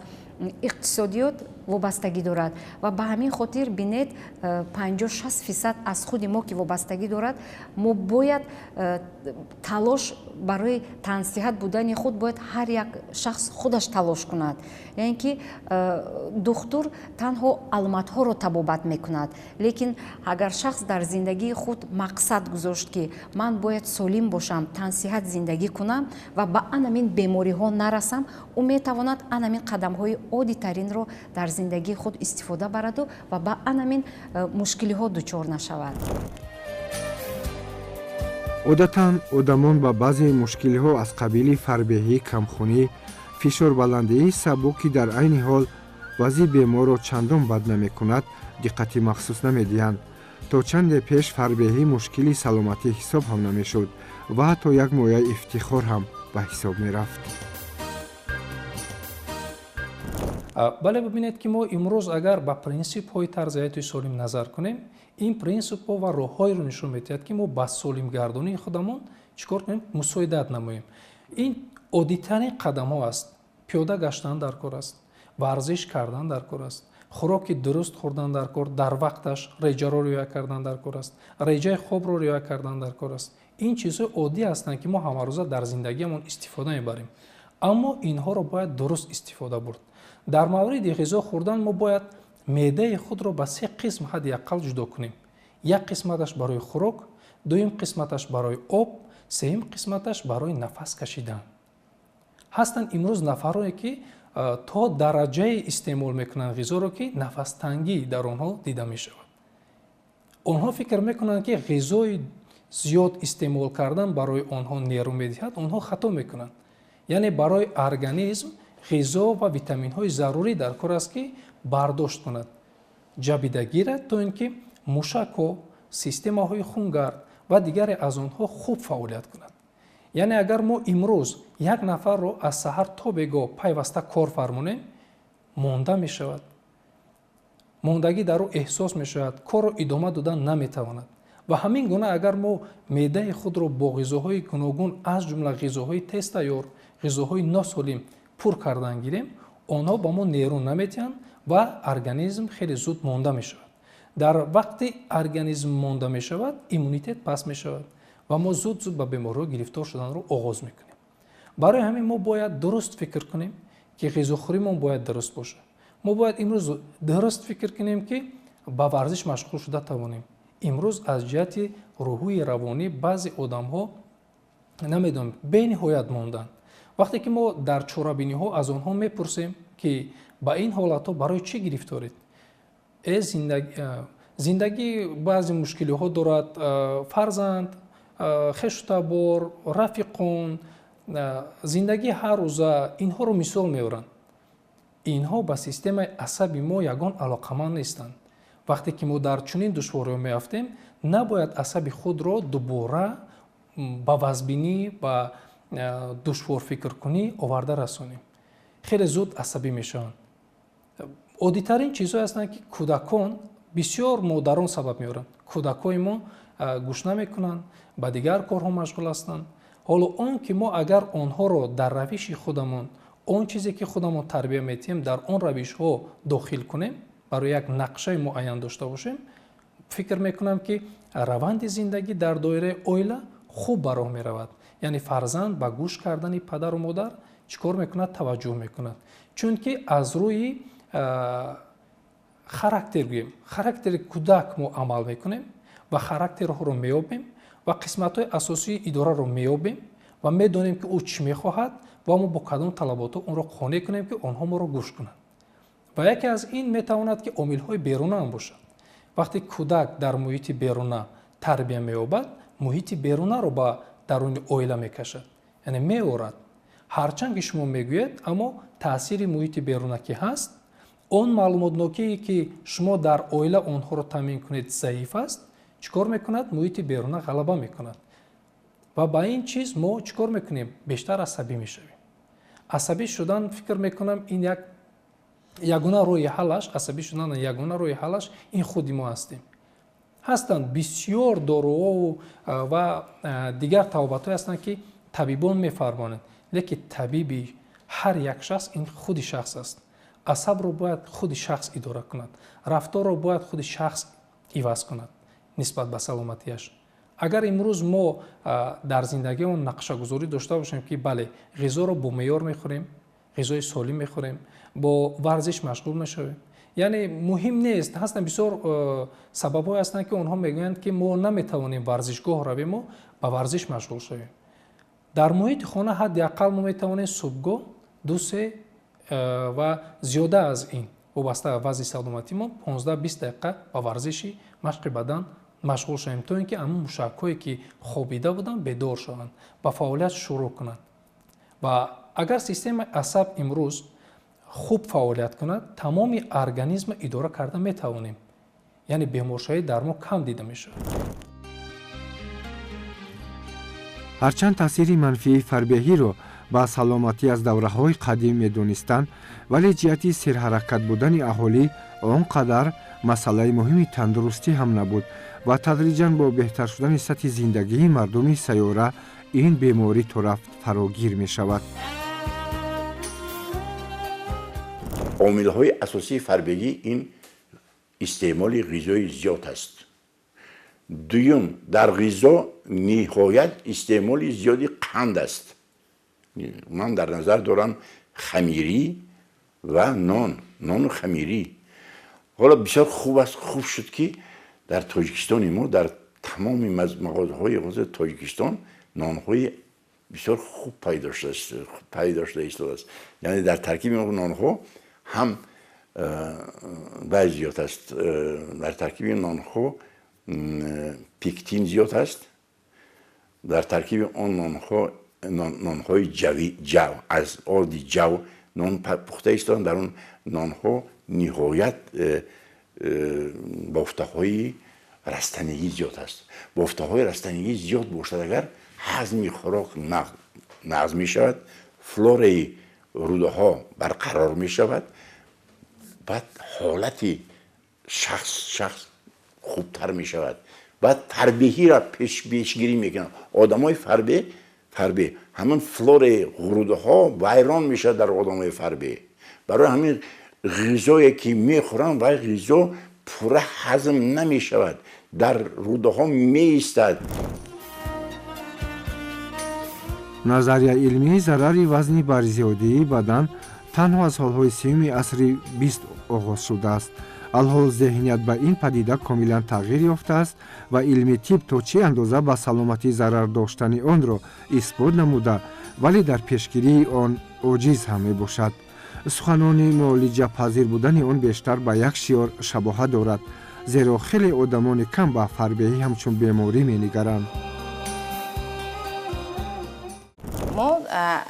Speaker 5: иқтисодиёт вобастагӣ дорад ва ба ҳамин хотир бинед, 50-60% аз худи мо ки вобастагӣ дорад. Мо бояд талош барои тансиҳат будани худ, бояд ҳар як шахс худаш талош кунад. Яъне ки духтур танҳо аломатҳоро табобат мекунад, лекин агар шахс дар зиндагии худ мақсад гузошт, ки ман бояд солим бошам, тансиҳат зиндагӣ кунам ва ба анамин бемориҳо нарасам, ӯ метавонад анамин қадамҳои оддитаринро дар зиндагии худ истифода бараду ва ба анамин мушкилиҳо дучор нашавад.
Speaker 1: Одатан одамон ба баъзе мушкилиҳо аз қабили фарбеҳӣ, камхунӣ, фишорбаландии сабук, ки дар айни ҳол вазъи беморро чандон бад намекунад, диққати махсус намедиҳанд. То чанде пеш фарбеҳӣ мушкили саломатӣ ҳисоб ҳам намешуд ва ҳатто як мояи ифтихор ҳам ба ҳисоб мерафт.
Speaker 6: Бале, бибинед, ки мо имрӯз агар ба принсипҳои тарзи ҳаёти солим назар кунем, ин принсипҳо ва роҳҳоеро нишон медиҳад, ки мо ба солимгардонии худамон чӣ кор кунем, мусоидат намоем. Ин оддитарин қадамҳо аст: пиёда гаштан дар кор аст, варзиш кардан дар кор аст, хӯроки дуруст хӯрдан дар кор, дар вақташ, реҷаро риоя кардан дар кор аст, реҷаи хобро риоя кардан дар кор аст. Ин чизҳои оддӣ ҳастанд, ки мо ҳамарӯза дар зиндагиамон истифода мебарем, аммо инҳоро бояд дуруст истифода бурд. Дар мавриди ғизо хӯрдан мо бояд меъдаи худро ба се қисм ҳадди аққал ҷудо кунем: як қисматаш барои хӯрок, дуюм қисматаш барои об, сеюм қисматаш барои нафас кашидан. Ҳастанд имрӯз нафарое, ки то дараҷае истеъмол мекунанд ғизоро, ки нафастангӣ дар онҳо дида мешавад. Онҳо фикр мекунанд, ки ғизои зиёд истеъмол кардан барои онҳо нерӯ медиҳад. Онҳо хато мекунанд. Яъне барои организм ғизо ва витаминҳои зарурӣ дар кор аст, ки бардошт кунад, ҷабида гирад, то ин ки мушакҳо, системаҳои хунгард ва дигаре аз онҳо хуб фаъолият кунад. Яъне агар мо имрӯз як нафарро аз саҳар то бегоҳ пайваста кор фармонем, монда мешавад, мондагӣ дар ӯ эҳсос мешавад, корро идома додан наметавонад. Ва ҳамин гуна агар мо меъдаи худро бо ғизоҳои гуногун, аз ҷумла ғизоҳои тезтайёр, ғизоҳои носолим пур кардан гирем, онҳо ба мо нерӯ наметиҳанд ва организм хеле зуд монда мешавад. Дар вақти организм монда мешавад, иммунитет паст мешавад ва мо зуд зуд ба бемориҳо гирифтор шуданро оғоз мекунем. Барои ҳамин мо бояд дуруст фикр кунем, ки ғизохӯримон бояд дуруст бошад. Мо бояд имрӯз дуруст фикр кунем, ки ба варзиш машғул шуда тавонем. Имрӯз аз ҷиҳати рӯҳии равонӣ баъзе одамҳо, намедонам, бениҳоят монданд. Вақте ки мо дар чорабиниҳо аз онҳо мепурсем, ки ба ин ҳолатҳо барои чӣ гирифторед, зиндагӣ баъзе мушкилиҳо дорад, фарзанд, хешу табор, рафиқон, зиндагии ҳар рӯза, инҳоро мисол меоранд. Инҳо ба системаи асаби мо ягон алоқаманд нестанд. Вақте ки мо дар чунин душвориҳо меафтем, набояд асаби худро дубора ба вазбинӣ, ба душворфикркунӣ оварда расонем. Хеле зуд асабӣ мешаванд. Оддитарин чизҳое ҳастанд, ки кӯдакон, бисёр модарон сабаб меоранд: кӯдакҳои мо гӯш намекунанд, ба дигар корҳо машғул ҳастанд. Ҳоло он ки мо агар онҳоро дар равиши худамон, он чизе ки худамон тарбия метиҳем, дар он равишҳо дохил кунем, барои як нақшаи муайян дошта бошем, фикр мекунам, ки раванди зиндагӣ дар доираи оила хуб ба роҳ меравад. Яъне фарзанд ба гӯш кардани падару модар чӣ кор мекунад? Таваҷҷӯҳ мекунад, чунки аз рӯи характер гӯем, характери кӯдак мо амал мекунем ва характерҳоро меёбем ва қисматҳои асосии идораро меёбем ва медонем, ки ӯ чӣ мехоҳад ва мо бо кадом талаботҳо онро қонеъ кунем, ки онҳо моро гӯш кунанд. Ва яке аз ин метавонад, ки омилҳои беруна ҳам бошад. Вақте кӯдак дар муҳити беруна тарбия меёбад, муҳити берунаро ба даруни оила мекашад, яъне меорад. Ҳарчанд ки шумо мегӯед, аммо таъсири муҳити беруна ки ҳаст, он маълумотнокие, ки шумо дар оила онҳоро таъмин кунед, заиф аст. Чӣ кор мекунад? Муҳити беруна ғалаба мекунад ва ба ин чиз мо чӣ кор мекунем? Бештар асабӣ мешавем. Асабӣ шудан, фикр мекунам, ин як ягона роҳи ҳаллаш, асабӣ шудан ягона роҳи ҳаллаш ин худи мо ҳастем. Ҳастанд бисёр доруҳову ва дигар табобатҳое ҳастанд, ки табибон мефармонанд, лекин табиби ҳар як шахс ин худи шахс аст. Асабро бояд худи шахс идора кунад, рафторро бояд худи шахс иваз кунад нисбат ба саломатиаш. Агар имрӯз мо дар зиндагиамон нақшагузорӣ дошта бошем, ки бале, ғизоро бо меъёр мехӯрем, ғизои солим мехӯрем, бо варзиш машғул мешавем, яъне муҳим нест. Ҳастанд бисёр сабабҳое ҳастанд, ки онҳо мегӯянд, ки мо наметавонем варзишгоҳ равему ба варзиш машғул шавем. Дар муҳити хона ҳадди ақал мо метавонем субҳгоҳ 2-3 ва зиёда аз ин вобаста ба вазъи саломатимон 15-20 дақиқа ба варзиши машқи бадан машғул шавем, то ин ки ҳамун мушакҳое, ки хобида буданд, бедор шаванд, ба фаъолият шурӯъ кунанд. Ва агар системаи асаб имрӯз хуб фаъолият кунад, тамоми организмро идора карда метавонем, яъне беморшавӣ дар мо кам дида мешавад.
Speaker 1: Ҳарчанд таъсири манфии фарбеҳиро ба саломатӣ аз давраҳои қадим медонистанд, вале ҷиҳати серҳаракат будани аҳолӣ он қадар масъалаи муҳими тандурустӣ ҳам набуд ва тадриҷан бо беҳтар шудани сатҳи зиндагии мардуми сайёра ин беморӣ торафт фарогир мешавад.
Speaker 3: Омилҳои асосии фарбегӣ ин истеъмоли ғизои зиёд аст. Дуюм, дар ғизо ниҳоят истеъмоли зиёди қанд аст. Ман дар назар дорам хамирӣ ва нон, нону хамирӣ. Ҳоло бисёр хуб аст, хуб шуд, ки дар Тоҷикистони мо дар тамоми мағозаҳои ҳозир Тоҷикистон нонҳои бисёр хуб пайдо шуда истодааст. Яъне дар таркиби нонҳо ҳам бай зиёд аст, дар таркиби нонҳо пектин зиёд аст, дар таркиби он нонҳо нонҳои ҷав, аз орди ҷав нон пухта истоданд, дар он нонҳо ниҳоят бофтаҳои растанигӣ зиёд аст. Бофтаҳои растанигӣ зиёд бошад, агар ҳазми хӯрок нағз мешавад, флораи рӯдаҳо барқарор мешавад, баъд ҳолати шахс хубтар мешавад, баъд фарбеҳиро пешгирӣ мекунад. Одамои фарбе ҳамин флораи ғурудаҳо вайрон мешавад дар одамои фарбе. Барои ҳамин ғизое ки мехӯранд, вай ғизо пурра ҳазм намешавад, дар рӯдаҳо меистад.
Speaker 1: Назарияи илмии зарари вазни барзиёдии бадан танҳо аз ҳолҳои сеюми асри 20 оғоз шудааст. Алҳол зеҳният ба ин падида комилан тағйир ёфтааст ва илми тиб то чӣ андоза ба саломатӣ зарар доштани онро исбот намуда, вале дар пешгирии он оҷиз ҳам мебошад. Суханони муолиҷапазир будани он бештар ба як шиёр шабоҳат дорад, зеро хеле одамони кам ба фарбеҳӣ ҳамчун беморӣ менигаранд.
Speaker 4: Мо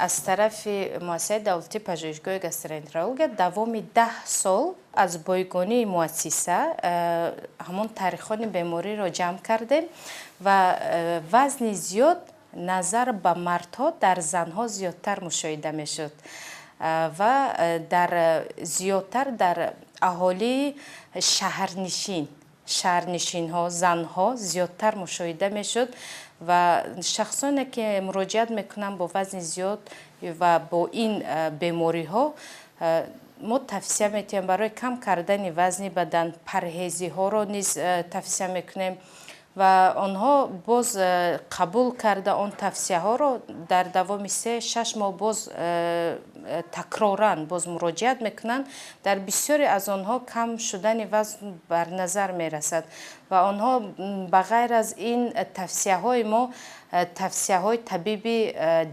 Speaker 4: аз тарафи муассисаи давлатии пажӯҳишгоҳи гастроэнтерология давоми 10 сол аз бойгонии муассиса ҳамон таърихони бемориро ҷамъ кардем ва вазни зиёд назар ба мардҳо дар занҳо зиёдтар мушоҳида мешуд ва дар зиёдтар дар аҳолии шаҳрнишинҳо занҳо зиёдтар мушоҳида мешуд ва шахсоне ки муроҷиат мекунанд бо вазни зиёд ва бо ин бемориҳо, мо тавсия метиҳем барои кам кардани вазни бадан, парҳезиҳоро низ тавсия мекунем ва онҳо боз қабул карда он тавсияҳоро дар давоми 3-6 моҳ боз такроран боз муроҷиат мекунанд. Дар бисёре аз онҳо кам шудани вазн бар назар мерасад ва онҳо ба ғайр аз ин тавсияҳои мо тавсияҳои табиби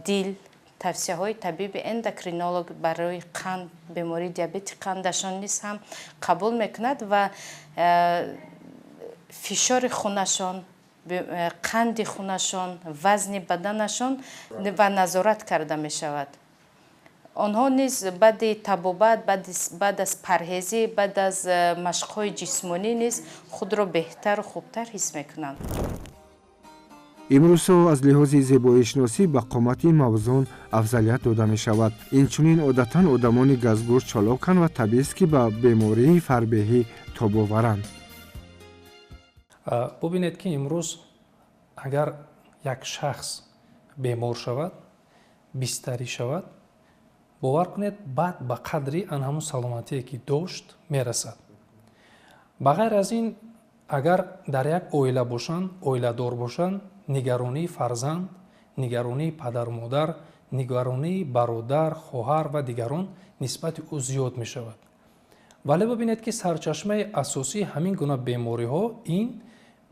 Speaker 4: дил, тавсияҳои табиби эндокринолог барои қанд, бемории диабети қандашон низ ҳам қабул мекунад ва фишори хунашон, қанди хунашон, вазни баданашон ва назорат карда мешавад. Онҳо низ баъди табобат, баъд аз парҳезӣ, баъд аз машқҳои ҷисмонӣ низ худро беҳтару хубтар ҳис мекунанд.
Speaker 1: Имрӯзҳо аз лиҳози зебоишиносӣ ба қомати мавзун афзалият дода мешавад. Инчунин одатан одамони газгӯш чолоканд ва табиист, ки ба бемории фарбеҳӣ тобоваранд.
Speaker 6: Бубинед, ки имрӯз агар як шахс бемор шавад, бистарӣ шавад, Бовар кунед, баъд ба қадри ан ҳамун саломатие ки дошт мерасад. Ба ғайр аз ин, агар дар як оила бошанд, оиладор бошанд, нигаронии фарзанд, нигаронии падару модар, нигаронии бародар, хоҳар ва дигарон нисбати ӯ зиёд мешавад. Вале бибинед, ки сарчашмаи асосии ҳамин гуна бемориҳо ин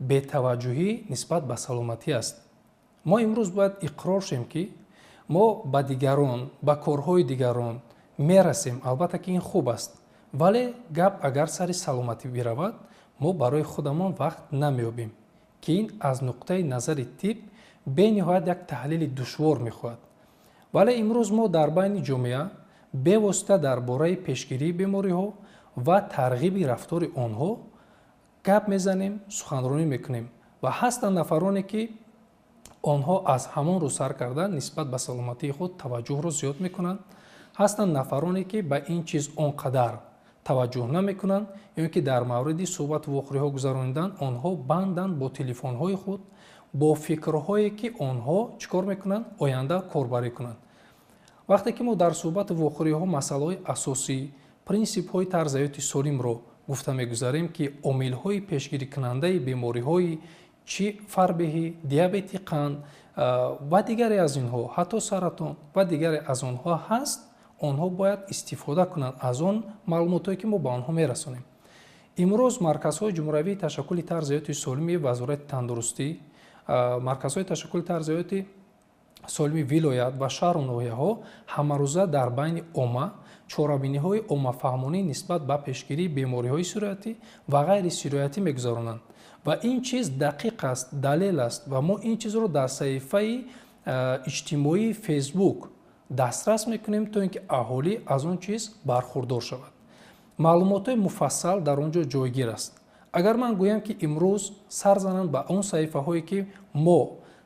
Speaker 6: бетаваҷҷӯҳӣ нисбат ба саломатӣ аст. Мо имрӯз бояд иқрор шем, ки мо ба дигарон, ба корҳои дигарон мерасем. Албатта ки ин хуб аст, вале гап агар сари саломатӣ биравад, мо барои худамон вақт намеёбем, ки ин аз нуқтаи назари тиб бениҳоят як таҳлили душвор мехоҳад. Вале имрӯз мо дар байни ҷомеа бевосита дар бораи пешгирии бемориҳо ва тарғиби рафтори онҳо гап мезанем, суханронӣ мекунем ва ҳастанд нафароне, ки онҳо аз ҳамон рӯз сар карда нисбат ба саломатии худ таваҷҷӯҳро зиёд мекунанд. Ҳастанд нафароне, ки ба ин чиз он қадар таваҷҷӯҳ намекунанд, ё ки дар мавриди суҳбату вохӯриҳо гузаронидан онҳо банданд бо телефонҳои худ, бо фикрҳое, ки онҳо чӣ кор мекунанд, оянда корбарӣ кунанд. Вақте ки мо дар суҳбату вохӯриҳо масъалаҳои асосӣ, принсипҳои тарзи ҳаёти солимро гуфта мегузарем, ки омилҳои пешгирикунандаи бемориҳои чӣ фарбеҳӣ, диабети қанд ва дигаре аз инҳо, ҳатто саратон ва дигаре аз онҳо ҳаст, онҳо бояд истифода кунанд аз он маълумотҳое, ки мо ба онҳо мерасонем. Имрӯз марказҳои ҷумҳуриявии ташаккули тарзи ҳаёти солими Вазорати тандурустӣ, марказҳои ташаккули тарзи ҳаёти солими вилоят ва шаҳру ноҳияҳо ҳамарӯза дар байни омма чорабиниҳои оммафаҳмонӣ нисбат ба пешгирии бемориҳои сироятӣ ва ғайри сироятӣ мегузаронанд. Ва ин чиз дақиқ аст, далел аст ва мо ин чизро дар саҳифаи иҷтимоии Фейсбук дастрас мекунем, то ин ки аҳолӣ аз он чиз бархурдор шавад. Маълумотҳои муфассал дар он ҷо ҷойгир аст. Агар ман гӯям, ки имрӯз сар зананд ба он саҳифаҳое, ки мо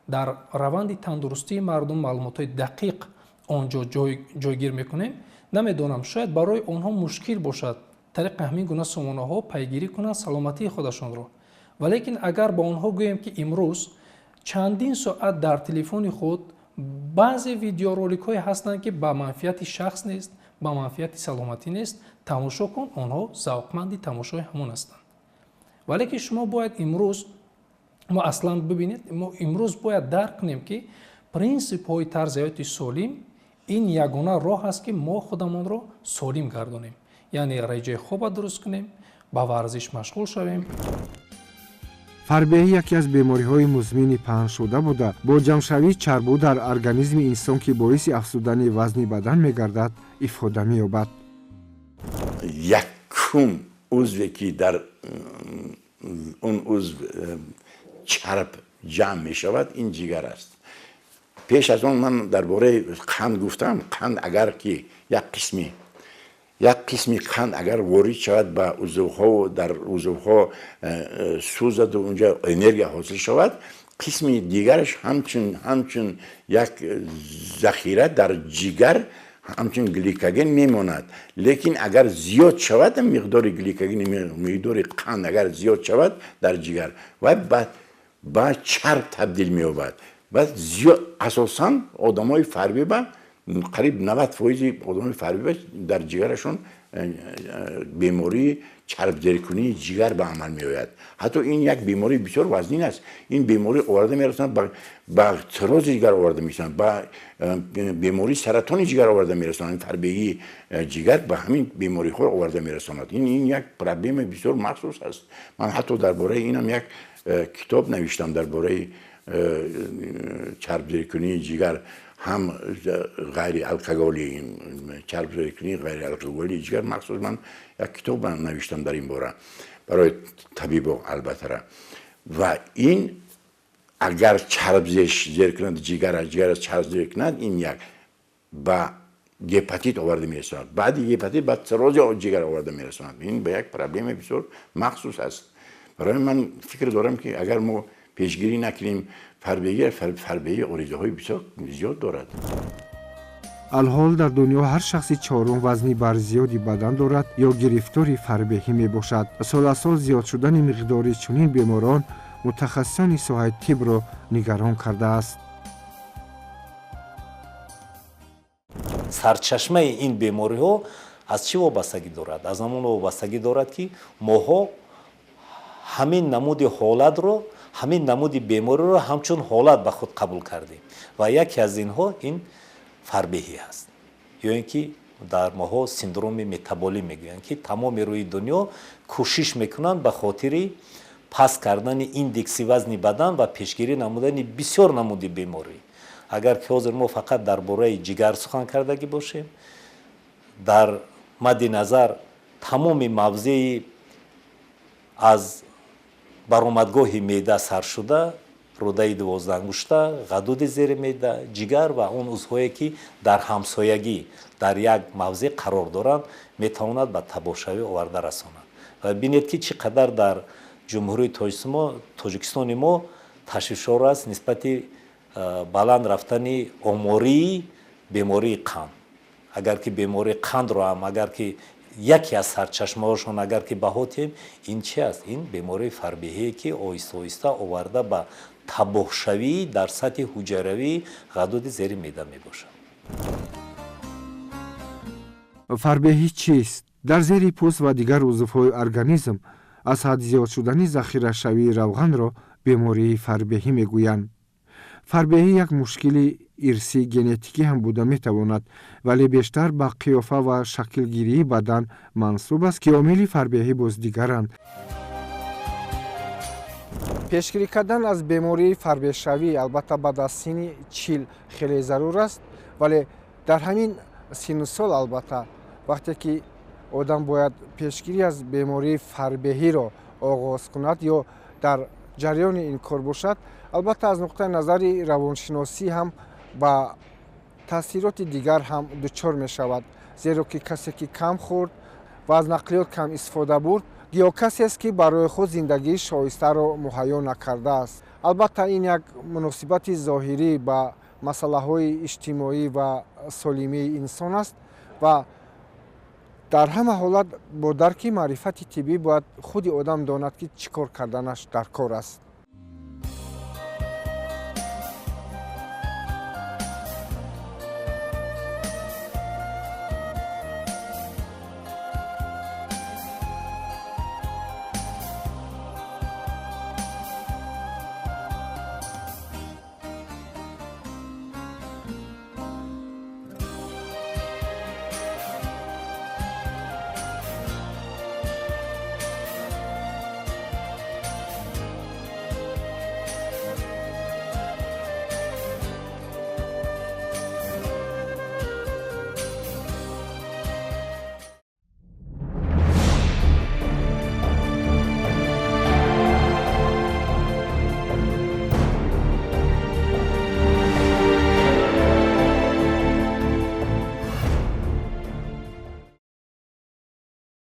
Speaker 6: дар раванди тандурустии мардум маълумотҳои дақиқ он ҷо ҷойгир мекунем, намедонам, шояд барои онҳо мушкил бошад тариқи ҳамин гуна сомонаҳо пайгирӣ кунанд саломатии худашонро. Валекин агар ба онҳо гӯем, ки имрӯз чандин соат дар телефони худ баъзе видеороликҳое ҳастанд, ки ба манфиати шахс нест, ба манфиати саломатӣ нест, тамошо кун, онҳо завқманди тамошои ҳамон ҳастанд. Валекин шумо бояд имрӯз, мо аслан бибинед, мо имрӯз бояд дарк кунем, ки принсипҳои тарзи ҳаёти солим ин ягона роҳ аст, ки мо худамонро солим гардонем, яъне реҷаи хоба дуруст кунем, ба варзиш машғул шавем.
Speaker 1: Фарбеҳӣ яке аз бемориҳои музмини паҳншуда буда, бо ҷамъшавии чарбу дар организми инсон, ки боиси афзудани вазни бадан мегардад, ифода меёбад.
Speaker 3: Якум узве, ки дар он узв чарб ҷамъ мешавад, ин ҷигар аст. Пеш аз он ман дар бораи қанд гуфтам. Қанд агар ки як қисми қанд агар ворид шавад ба узвҳо, дар узвҳо сӯзаду унҷа энергия ҳосил шавад, қисми дигараш ҳамчун як захира дар ҷигар ҳамчун гликоген мемонад. Лекин агар зиёд шавад миқдори гликоген, миқдори қанд агар зиёд шавад дар ҷигар, вай ба чарб табдил меёбад. Баъд зиёд, асосан одамои фарбеба, қариб 90% одамои фарбеба дар ҷигарашон бемории чарбзеркунии ҷигар ба амал меояд. Ҳатто ин як бемории бисёр вазнин аст. Ин беморӣ оварда мерасонад ба циррози ҷигар, оварда мерасонад ба бемории саратони ҷигар, оварда мерасонад. Ин фарбегии ҷигар ба ҳамин бемориҳо оварда мерасонад. Ин як проблемаи бисёр махсус аст. Ман ҳатто дар бораи инам як китоб навиштам, дар бораи чарбзеркунии ҷигар, ҳам ғайриалкоголӣ, чарбзеркунии ғайриалкоголии ҷигар. Махсус ман як китоб навиштам дар ин бора барои табибо, албаттара. Ва ин агар чарб зер кунад ҷигара, ҷигара чарб зер кунад, ин як ба гепатит оварда мерасонад, баъди гепатит ба циррози ҷигар оварда мерасонад. Ин ба як проблемаи бисёр махсус аст. Барои ман фикр дорам, ки агар мо пешгирӣ накунем фарбегӣ, фарбегӣ оризаҳои бисёр зиёд дорад.
Speaker 1: Алҳол дар дунё ҳар шахси чорум вазни барзиёди бадан дорад ё гирифтори фарбеҳӣ мебошад. Сол аз сол зиёд шудани миқдори чунин беморон мутахассисони соҳаи тиббро нигарон кардааст.
Speaker 2: Сарчашмаи ин бемориҳо аз чӣ вобастагӣ дорад? Аз ҳамон вобастагӣ дорад, ки моҳо ҳамин намуди ҳолатро, ҳамин намуди бемориро ҳамчун ҳолат ба худ қабул кардем ва яке аз инҳо ин фарбеҳӣ аст, ё ин ки дар моҳо синдроми метаболӣ мегӯянд, ки тамоми рӯи дунё кӯшиш мекунанд ба хотири паст кардани индекси вазни бадан ва пешгирӣ намудани бисёр намуди беморӣ. Агар ки ҳозир мо фақат дар бораи ҷигар сухан кардагӣ бошем, дар мадди назар тамоми мавзеи аз баромадгоҳи меъда сар шуда, рӯдаи дувоздаҳангушта, ғадуди зери меъда, ҷигар ва он узвҳое, ки дар ҳамсоягӣ дар як мавзеъ қарор доранд, метавонад ба табоҳшавӣ оварда расонад. Ва бинед, ки чӣ қадар дар Ҷумҳурии Тоҷикистони мо ташвишовар аст нисбати баланд рафтани омории бемории қанд. Агар ки бемории қандро ҳам, агар ки яке аз сарчашмаҳошон агар ки баҳо диҳем, ин чи аст? Ин бемории фарбеҳие, ки оҳиста оҳиста оварда ба табоҳшавӣ дар сатҳи ҳуҷайравии ғадуди зери меъда мебошад.
Speaker 1: Фарбеҳӣ чист? Дар зери пӯст ва дигар узвҳои организм аз ҳад зиёд шудани захирашавии равғанро бемории фарбеҳӣ мегӯянд. Фарбеҳӣ як мушкили ирсии генетикӣ ҳам буда метавонад, вале бештар ба қиёфа ва шаклгирии бадан мансуб аст, ки омили фарбеҳӣ боз дигаранд. Пешгирӣ кардан аз бемории фарбеҳшавӣ албатта баъд аз синни 40 хеле зарур аст, вале дар ҳамин синну сол, албатта вақте ки одам бояд пешгирӣ аз бемории фарбеҳиро оғоз кунад ё дар ҷараёни ин кор бошад, албатта аз нуқтаи назари равоншиносӣ ҳам ба таъсироти дигар ҳам дучор мешавад, зеро ки касе ки кам хӯрд ва аз нақлиёт кам истифода бурд, ё касест, ки барои худ зиндагии шоистаро муҳайё накардааст. Албатта ин як муносибати зоҳирӣ ба масъалаҳои иҷтимоӣ ва солимии инсон аст ва дар ҳама ҳолат бо дарки маърифати тиббӣ бояд худи одам донад, ки чӣ кор карданаш дар кор аст.